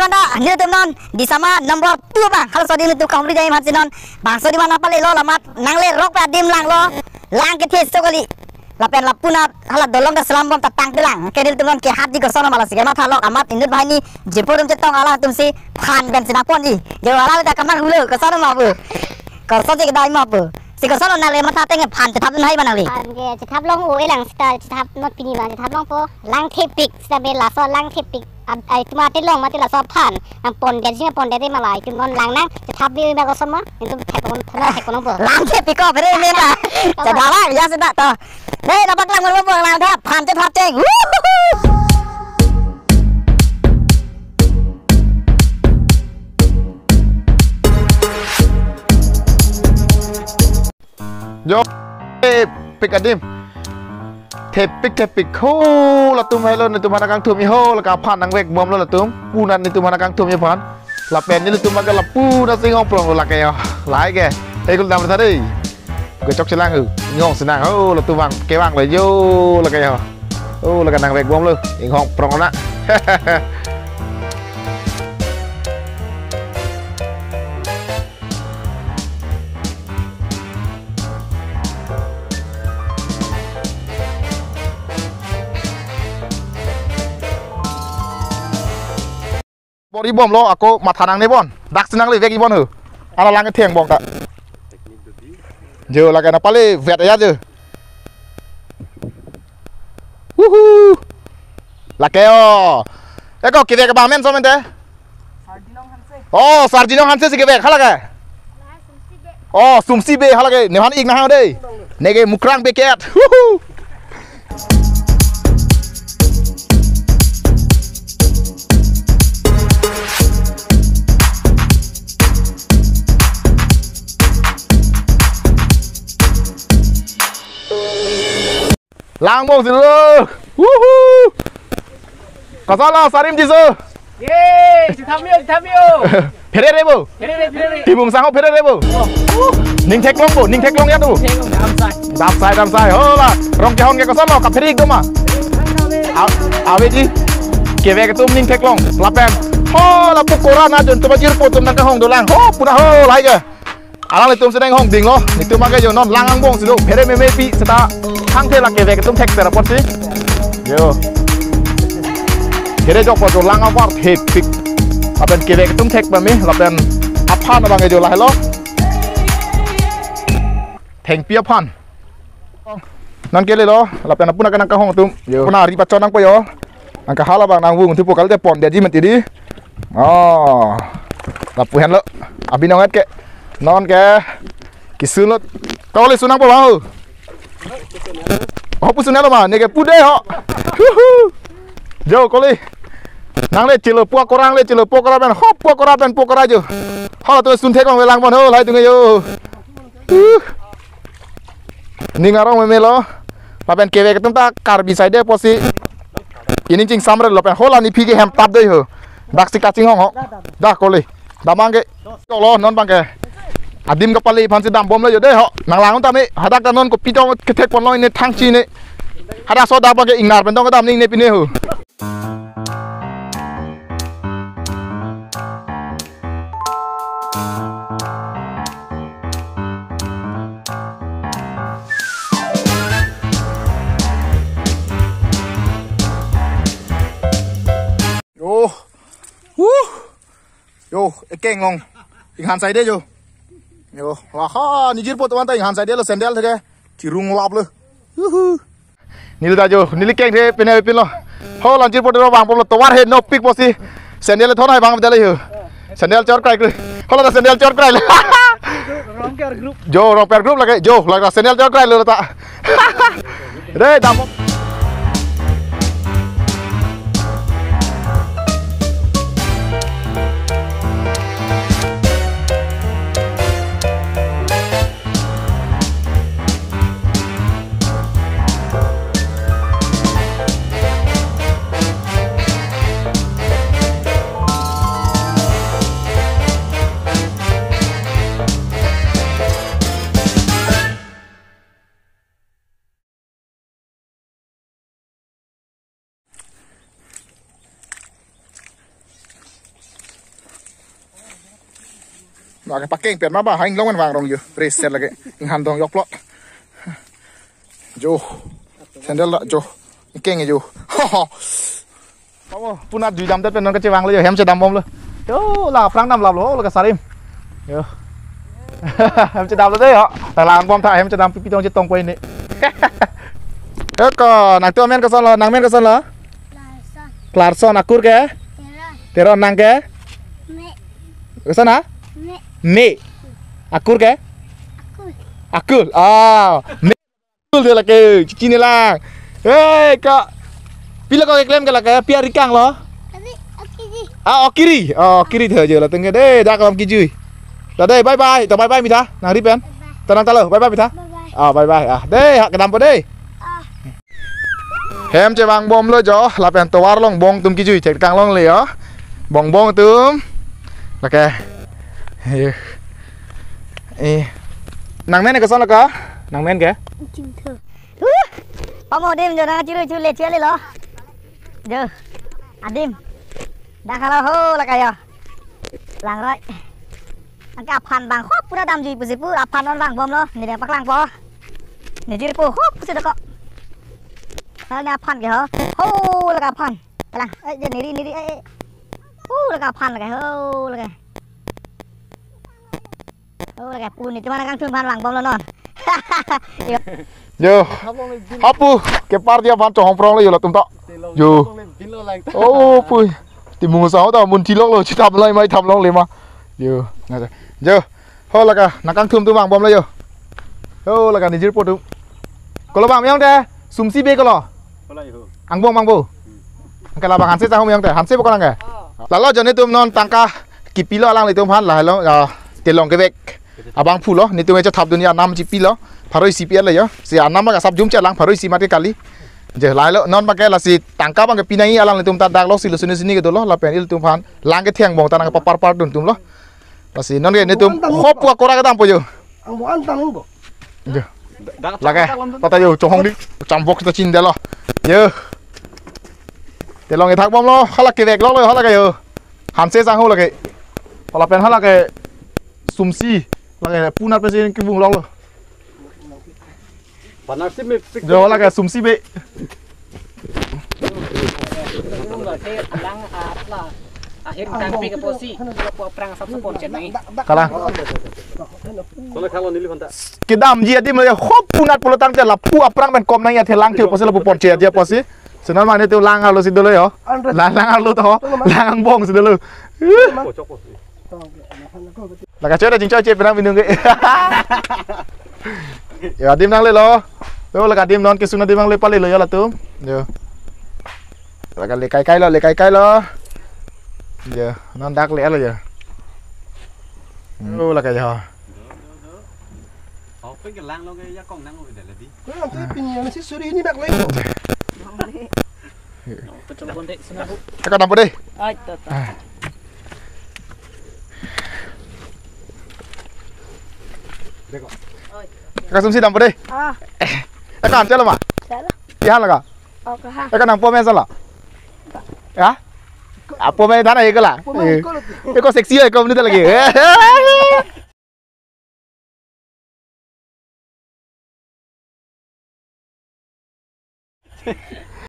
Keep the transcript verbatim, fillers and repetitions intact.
Panda, nelitum non, Disama number two abang, halaso adim nelitum kahumri dam aphansi non, bangso adim nangpalelo, lamat, nangle rok adim langlo, lang kethe so kali. Lapen lapu na, hala dolong ta selam bom ta tangte lang, ke nelitum non ke hat di koson ma lasi, ke matha lok amat inut banghini, jirpo atum chetong alangtumsi, phan pensi nangponji, jo alangta kaman hulo, koson ma bu, kosonsi kedai ma bu. Si koson nangle matha teng phan chethap nangji ma nangle. Phan ke chethap long o-e lang seta chethap not pini abang chethap longpo. Lang thepik seta be laso lang thepik. Ab-, ai tuma telong mati laso phan. Nangpondetji nangpondetji ma la itum non lang nang chethap bi ma koson ma. Itum thek pon thana thek pon po. Lang thepik ko phere mena. Kaba. Chedala ya seta to. Nei, nangpaklang mo po lang tha phan chethap teng. Woohoo! Jo, eh, pik adim. Thepik, thepik. Ho, latum helo, netum aphan nangkangthum-i ho, lake aphan nangvek bomlo latum. Punan netum aphan nangkangthum-i aphan. Lapen nelitum abang ke lapu nangsi inghong pronglo lake yo. Lahai ke. Hei kul dam tha dei. Kechok chelang ho. Inghongsi nang ho, latum abang kevanglo jo lake yo. Oh, lake nangvek bomlo. Inghong prong na. Bor-i bomlo, ako matha nangne bon. Daksi nangle vek-i bon ho. Ala lang ketheng bong ta. Jo lake nangpale vet ya jo. Woohoo. Lake yo. Eko kevek abang amen so mente? Oh, Sarjinong Hanse si kevek, hala ke? Oh, Sumsi Bey, hala ke, nephan ik nahang dei. Neke Mukrang Bey ket. Woohoo. Lang bongsi lo. Woohoo. Koson lo, sarim jiso. Ye, chethap-i-o, chethap-i-o. Phere re bo. Phere re, phere re. Timung sang ho phere re bo. Oh. Ning theklong bo, ning theklong ya tu. Dam sai. Dam sai, dam sai. Ho la, rong kehon ke koson lo, kaphere ik do ma. A-, aveji. Kevek atum ning theklong. Lapen. Ho la pokora na jon tu bajir po atum nangkahong dolang. Ho, puna ho, lahai ke. Alanglitum si nang hong dinglo, netum abang ke jo non lang angbongsi do, phere meme pi, seta hangthe lake kevek atum thekser apotsi. Jo. Phere jokpo jo lang avar thepik. Lapen kevek atum thek pame, lapen aphan abang ke jo lahelo. Thengpi aphan. Non kelelo, lapen apuna kenang kahong atum. Jo. Apuna ri pachon nangpo jo. Nangkahal abang nangvung thupo kal de pondetji mati dei. Oh. Lapu henlo. Abinong et ke. Non ke. Kisulot. Kau le sunang po bang. Oh, pu sunang lo ma. Neke pu dei ho. Huhu. Jo koli. Nangle chilo pokora, nangle chilo pokora pen. Ho pokora pen pokora jo. Ho la tu sun thek bang velang pon ho, lahai tu nge jo. Uh. Ning arong meme lo. Lapen kevek atum ta Karbi side apotsi. Ining chingsam re lapen hola nephi ke hem tap dei ho. Daksi kachinghong ho. Dak koli. Damang ke. Kolo non abang ke. Adim kapale aphansi dam bomlo jo dei ho. Nang lang tame. Hadak ta non kopi tong kethek ponlo ne thangchi ne. Hadak so dak abang ke ingnar pen tong kedam ning ne pine ho. Yo. Wuh. Yo, ekeng long. Inghan sai dei jo. Yo, waha, nejirpo atum anta inghan sai dei lo sandal theke. Chirung lap lo. Yuhu. Neli ta jo, neli keng the pine pinlo. Ho la jirpo dei lo bang polo tovar he no pik apotsi. Sandal thon hai bang dei lo ho. Sandal chor krai krai. Ho la sandal chor krai lo. Rongker group. Jo, Rongker group lake. Jo, lake sandal chor krai lo ta. Re dam. Lake pakeng pen ma ba, hang long an vang rong jo. Preset lake. Inghan dong jokplot. Jo. Sandal la jo. Ingkeng jo. Pamo, puna dui dam det pen non kachevanglo jo, hem chedambomlo. Jo, la aphrang damlaplo, la kasarim. Jo. Hem chedamlo dei ho. Ta langbom tha, hem chedam pipi tong chetong po ini. Jo ko, nangtum amen kosonlo, nangmen kosonlo? Clarkson. Clarkson, akur ke? Teron. Teron, nang ke? Me. Koson na? Me. Me. Akur ke? Akul. Akul. Ah, me. Akul dei lake, chinine lang. Hei, ko. Pilo ko keklem ke lake, pi arikanglo? Kali, ok kiji. Ah, ok kiri. Oh, ok kiri tha jo latum ke dei, dak lam kiji. Ta dei, bye bye. Ta bye bye mi tha. Nangri pen. Bye bye. Ta nang talo, bye bye mi tha. Bye bye. Ah, bye bye. Ah, dei, ha kedampo dei. Ah. Hem chevangbomlo jo, lapen tovar along bong atum kiji thekkanglongle jo. Bong bong atum. Lake. Eh. Eh. Nangmen ke koson lake? Nangmen ke? Chingthu. Huh! Pamo adim jo nang chiru chu le chu le lo. Jo. Adim. Dak halo ho lake jo. Langroi. Anke aphan bang hop pura damji pusi pu aphan non vangbomlo. Ne dei paklangpo. Ne jirpo hop pusi doko. Hal ne aphan ke ho. Ho lake aphan. Kalang. Eh, je neri neri eh. Eh. Ho lake aphan lake ho lake. Ho lake pu ne teman kangthum aphan vangbomlo non. Jo. Hapu kepar dia aphan chohong pronglo jo latum to. Jo. Oh, pui. Ti mung sa ho ta mun thiloklo, chithap lai mai thap longle ma. Jo. Nasa. Jo. Ho lake nangkangthum atum vangbomlo jo. Ho lake ne jirpo atum. Kolo bang meyong te, sumsi be kolo. Angbong bang bo. Anke labang Hanse chahum meyong te, Hanse bo kolang ke. Lalo jo netum non tangka kipilo alanglitum aphan lahelo, ah, telong kevek. Abangphulo, netum echa thap dunia anam chipilo. Pharo isi pi-et lo jo. Si anam bang asap jum chelang pharo isi mati kali. Je lahelo non bang ke lasi tangka bang ke pinangji alanglitum ta dak lo silo sini sini ke dolo lapen ilitum aphan lang ketheng bong ta nangpapar par dun atum lo. Lasi non ke netum hop pu akora kedampo jo. Angbong an tang bo. Jo. Lake, pata jo, chohong di, chambok ta chindelo. Jo. Telong ethakbomlo, hala kevekloklo, hala ke jo. Hanse chahum lake. Hala pen hala ke sumsi, lake punat pensi kevungloklo. Banarsi me pik. Jo, lake sumsi be. Lang, ah, la, akhir tangpi ke posi, lapu aphrang asap support chet nangji. Kalang. Kona khalo neli konta. Kedamji adim le hop punat pulo tangte lapu aphrang pen kom nangji athe lang ke posi lapu pon chet aja posi. Senar mane tu lang arlo si dolo jo. Lang, lang arlo to. Lang angbong si dolo. Chok, chok, chok. Lake choi da jingchoi che penang binong ke. Jo adim nanglelo. Jo lake adim non kesung adim nangle palelo jo latum. Jo. Lake le kai kailo, le kai kailo. Jo, non dak le-etlo jo. Jo lake jo. Open ke lang lo ke jakong nang udah ladi. Ko nanti pinjam si suri ini bak lagi. Kachelong bonde sinabu. Eka dampo dei. Ai, to, to. Ah. Eka sumsi dampo dei. Ah. Eka Hanse lo ma? Sala. Iha lake. Oh, kaha. Eka nangpo men sala. Ya? Apo men dana eka la. Apo men eka lo. Eko sexy eko menit lagi.